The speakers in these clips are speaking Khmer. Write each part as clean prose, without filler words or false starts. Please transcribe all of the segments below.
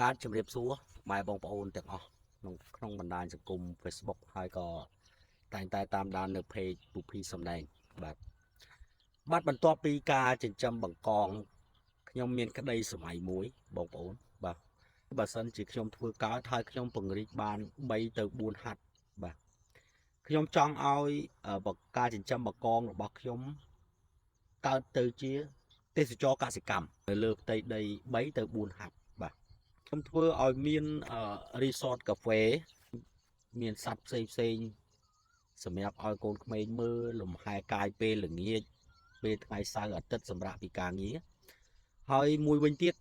បាទជំរាបសួរម៉ែបងប្អូនទាំងអស់ក្នុងបណ្ដាញសង្គម Facebook ហើយក៏តែងតែតាមដាននៅ page ពុភីសំដែងបាទបាទបន្ទាប់ពីការចិញ្ចឹមបង្កងខ្ញុំមានក្តីសម័យមួយបងប្អូនបាទបើសិនជាខ្ញុំធ្វើកើតហើយខ្ញុំពង្រីកបាន3ទៅ4ហាត់បាទខ្ញុំចង់ឲ្យការចិញ្ចឹមបង្កងរបស់ខ្ញុំកើតទៅជាទេសចរកសិកម្មនៅលើផ្ទៃដី3ទៅ4ហាត់បាទខ្ញុំធ្វើឲ្យមានរីសតកាហ្វេមានសត្វផ្សេងផ្សេងសម្រាប់ឲ្យកូនក្មេងមើលលំហែកាយពេលល្ងាចពេលថ្ងៃសៅរ៍អាទិត្យសម្រាប់ពីការងារហើយមួយវិញទៀត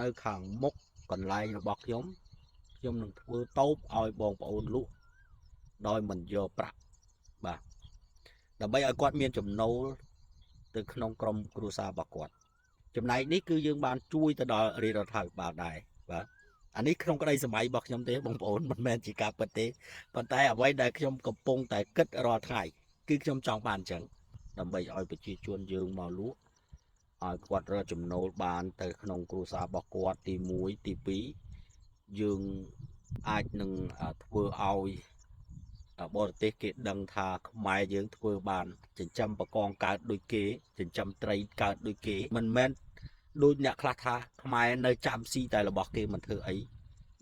នៅខាងមុខកន្លែងរបស់ខ្ញុំខ្ញុំនឹងធ្វើតូបឲ្យបងប្អូនលក់ដោយមិនយកប្រាក់បាទដើម្បីឲ្យគាត់មានចំណូលទៅក្នុងក្រុមគ្រួសាររបស់គាត់ចំណែកនេះគឺយើងបានជួយទៅដល់រាជរដ្ឋាភិបាលដែរបាទអានេះក្នុងក្តីសម័យរបស់ខ្ញុំទេបងប្អូនមិនមែនជាការពិតទេប៉ុន្តែអ្វីដែលខ្ញុំកំពុងតែគិតរាល់ថ្ងៃគឺខ្ញុំចង់បានអញ្ចឹងដើម្បីឲ្យប្រជាជនយើងមកលក់ឲ្យគាត់រកចំណូលបានទៅក្នុងគ្រួសាររបស់គាត់ទី1ទី2យើងអាចនឹងធ្វើឲ្យបរទេសគេដឹងថាខ្មែរយើងធ្វើបានចិញ្ចឹមបកងកើតដូចគេចិញ្ចឹមត្រីកើតដូចគេមិនមែនដូចអ្នកខ្លះថាខ្មែរនៅចាំស៊ីតែរបស់គេមិនធ្វើអី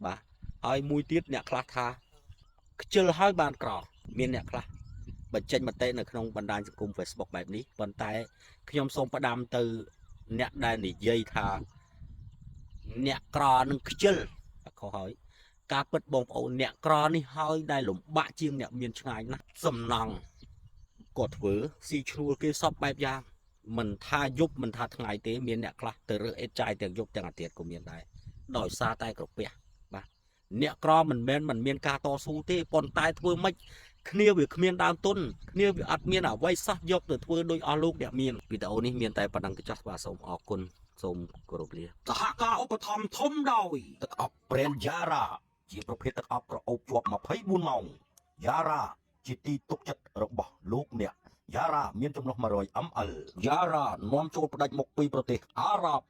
បាទហើយមួយទៀតអ្នកខ្លះថាខ្ជិលហើយបានក្រមានអ្នកខ្លះបញ្ចេញមតិនៅក្នុងបណ្ដាញសង្គម Facebook បែបនេះប៉ុន្តែខ្ញុំសូមផ្ដាំទៅអ្នកដែលនិយាយថាអ្នកក្រនឹងខ្ជិលខុសហើយការពិតបងប្អូនអ្នកក្រនេះហើយដែលលំបាកជាងអ្នកមានឆ្ងាយណាស់សំណង់ក៏ធ្វើស៊ីឈ្នួលគេសពបែបយ៉ាងមិនថាយប់មិនថាថ្ងៃទេមានអ្នកខ្លះទៅរើសអេតចាយទាំងយប់ទាំងអាទិត្យក៏មានដែរដោយសារតែក្រពះបាទអ្នកក្រមិនមែនមិនមានការតស៊ូទេប៉ុន្តែធ្វើម៉េចគ្នាវាគ្មានដើមទុនគ្នាវាអត់មានអ្វីសោះយកទៅធ្វើដោយអស់លោកអ្នកមានវីដេអូនេះមានតែប៉ុណ្ណឹងទៅចោះបាទសូមអរគុណសូមគោរពលា សហការឧបត្ថម្ភធំដោយទឹកអប់ប្រេនយ៉ារ៉ាជាប្រភេទទឹកអប់ក្រអូបជាប់24ម៉ោងយ៉ារ៉ាជាទីទុកចិត្តរបស់លោកអ្នកយ៉ារ៉ាមានចំណុះ100 ml យ៉ារ៉ានាំចូលផ្ដាច់មុខពីប្រទេសអារ៉ាប់។